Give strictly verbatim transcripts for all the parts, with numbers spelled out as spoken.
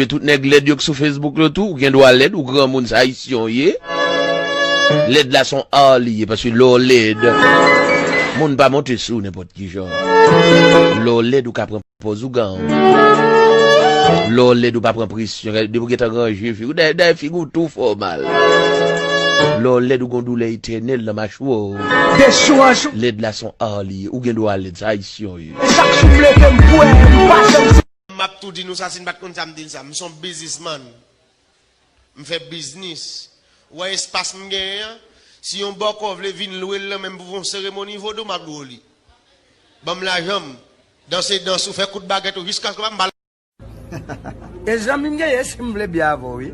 Tout nèg lèd yo k sou Facebook yo tou, ou gen dwa lèd, ou granmoun, se ayisyen w ye. Lèd la se yon art li ye, paske lè w lèd, moun pa monte sou w nenpòt ki jan. Lè w lèd, ou ka pran pòz ougan. Lè w lèd, ou pa pran presyon. Depi w gentan ranje figi w, dayè, dayè figi w tou fè w mal. Lè w lèd, ou gon doulè etènèl nan machwè w. Lèd la se yon art li ye, ou gen dwa lèd, se ayisyen w ye. M ap tou di nou sa, si n pa t konn sa, m di n sa. M se yon biznismann. M fè biznis. Ou wè espas m genyen an? Si yon bòkò vle vin lwe l nan men m pou fè yon seremoni vodou, m ap lwe w li. Ban m lajan m. Danse dans ou, fè kout bagèt ou, jiskaske m pa. E zanmi m genyen, si m vle byen avè w, wi.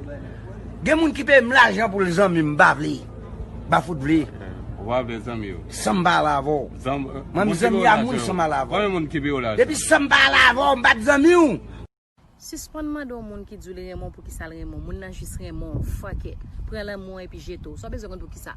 Gen moun ki peye m lajan pou l zanmi m, m pa vle. M pa fout vle. Ou pa vle zanmi yo? San m pa ale avè w. Mwen, m zanmi a moun san m ale avè w. Konbyen moun ki peye w lajan? Depi san m pa ale avè w, m pa t zanmi w. Sispann mande yon moun ki di w li renmen w poukisa l renmen w. Moun nan jis renmen w. Fuck it. Pran lanmou an epi jete w. Sa w bezwen konn poukisa?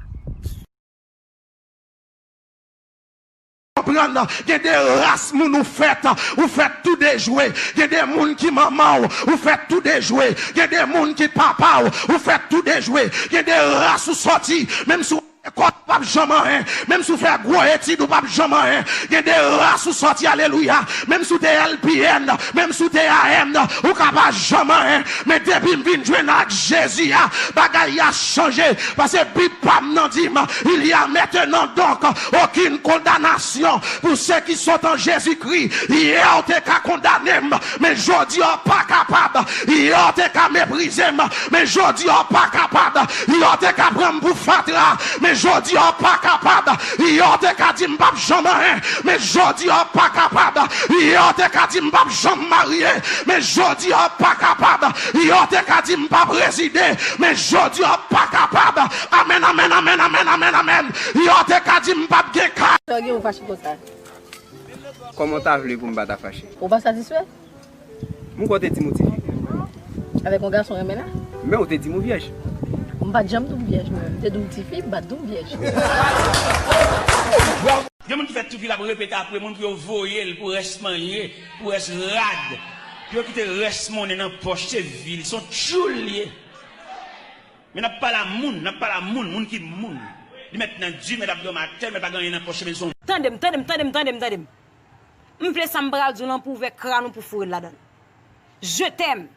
Konprann, gen de ras moun ou fèt, ou fèt tou dejwe. Gen de moun ki manman w, ou fèt tou dejwe. Gen de moun ki papa w, ou fèt tou dejwe. Gen de ras ou sòti, menm si w lekòl ou p ap janm anyen. Menm si w fè gwo etid, ou p ap janm anyen. Gen de ras ou sòti, alelouya. Menm si w te L P N, menm si w te A N, ou ka pa janm anyen. Men depi m vin jwenn ak Jezi a, bagay a chanje. Paske Bib pa m nan di m, il y a maintenant donc aucune condamnation pour ceux qui sont en Jésus-Christ. Yè w te ka kondane m, men jodi a w pa kapab. Yè w te ka meprize m, men jodi a w pa kapab. Yè w te ka pran m pou fatra, men jodi a w pa kapab. Yè w te ka di m p ap janm anyen, men jodi a w pa kapab. Yè w te ka di m p ap janm marye, men jodi a w pa kapab. Yè w te ka di m p ap rezide, men jodi a w pa kapab. Amèn, amèn, amèn, amèn, amèn, amèn. Yè w te ka di m p ap gen kay. Sa gen ou fache konsa? Kòman w ta vle pou m pa ta fache? Ou pa satisfè? Moun kote di m ou tifi. Avèk yon gason renmen la? Men ou te di m ou vyèj. M pa t janm di w m vyèj mwen. M te di w m tifi, m pa t di w m vyèj. Gen moun ki fè tifi l ap repete apre moun pou yo voye l pou rès manje, pou rès rad. Pou yo kite rès monnen nan pòch, se vi l, se yon tchoul li ye. Men n ap pale a moun, n ap pale a moun, moun ki moun. Li mèt nan di, mèt ap dòmi atè, mèt pa gen anyen nan pòch, men se yon. Tande m, tande m, tande m, tande m, tande m. M vle sa m pral di w lan pou ouvè kràn ou pou foure l ladan l. Je t'aime.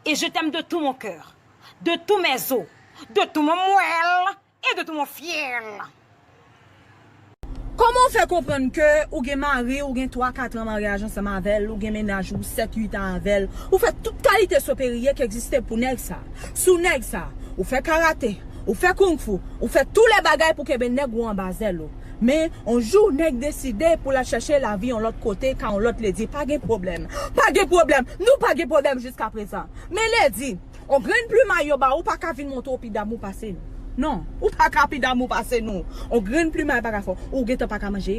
Et je t'aime de tout mon cœur, de tous mes os, de tout mon moelle et de tout mon fiel. Kòman w fè konprann ke ou gen mari, ou gen twa, kat an maryaj ansanm avè l, ou gen mennaj ou sèt, uit an avè l, ou fè tout kalite soperye ki egziste pou nèg sa, sou nèg sa, ou fè karate, ou fè kung fu, ou fè tou lè bagay pou kenbe nèg ou anba zèl ou. Men, on jou, nèg deside pou l al chèche lavi yon lòt kote, ka yon lòt ledi, pa gen pwoblèm. Pa gen pwoblèm. Nou pa gen pwoblèm jiskaprezan. Men ledi, on grenn plimay yo ba ou, ou pa ka vin montre w pi damou pase nou. Non, ou pa ka pi damou pase nou. On grenn plimay pa ka fè w. Ou gentan pa ka manje,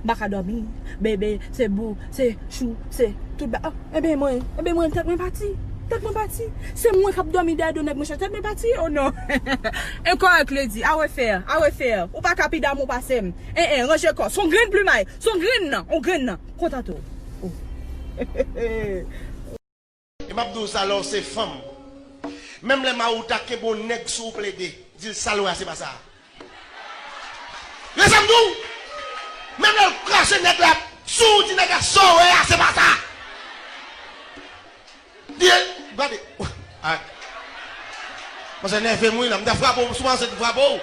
m pa ka dòmi, bebe, se bou, se chou, se tout ba-, ah, enben mwen, enben mwen, tèt mwen pati. Tèt mwen pati. Se mwen k ap dòmi dèyè do nèg mwen chèche tèt mwen pati. Oh non. Enkòrèk, ledi. Awe fè, awe fè. Ou pa ka pi damou pase m. En, en, ranje kò. Se on grenn plimay. Se on grenn nan. On grenn nan. Kontante w. Oh. E m ap di w sa, lè w se fanm. Menm lè mari w ta kenbe yon nèg sou ou plede, di l sa l wè a se pa sa. Men sa m di w, menm lè l krache nèg la sou ou, di nèg la sa w wè a se pa sa. Di, gade. Ay. Mwen se nève m wi la, m ta frape w, sou mwen se frape w.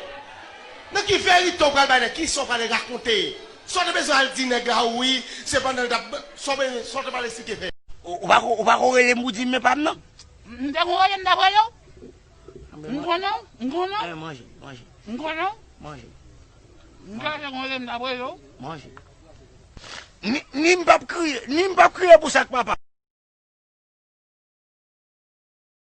Nan ki verite w pral bay nèg, ki sa w pral rakonte? Sa w te bezwen al di nèg la wi, se pandan l t ap, sa w bezwen, sa w te pral esplike fè? Ou, ou pa ko, ou pa ko rele m pou di m men pa m nan? M te ko rele m t ap rele w? M konnen w, m konnen w. Eh, manje, manje. M konnen w. Manje. M te ko rele m t ap rele w. Manje. Ni, ni m p ap kriye, ni m p ap kriye pou sa k papa.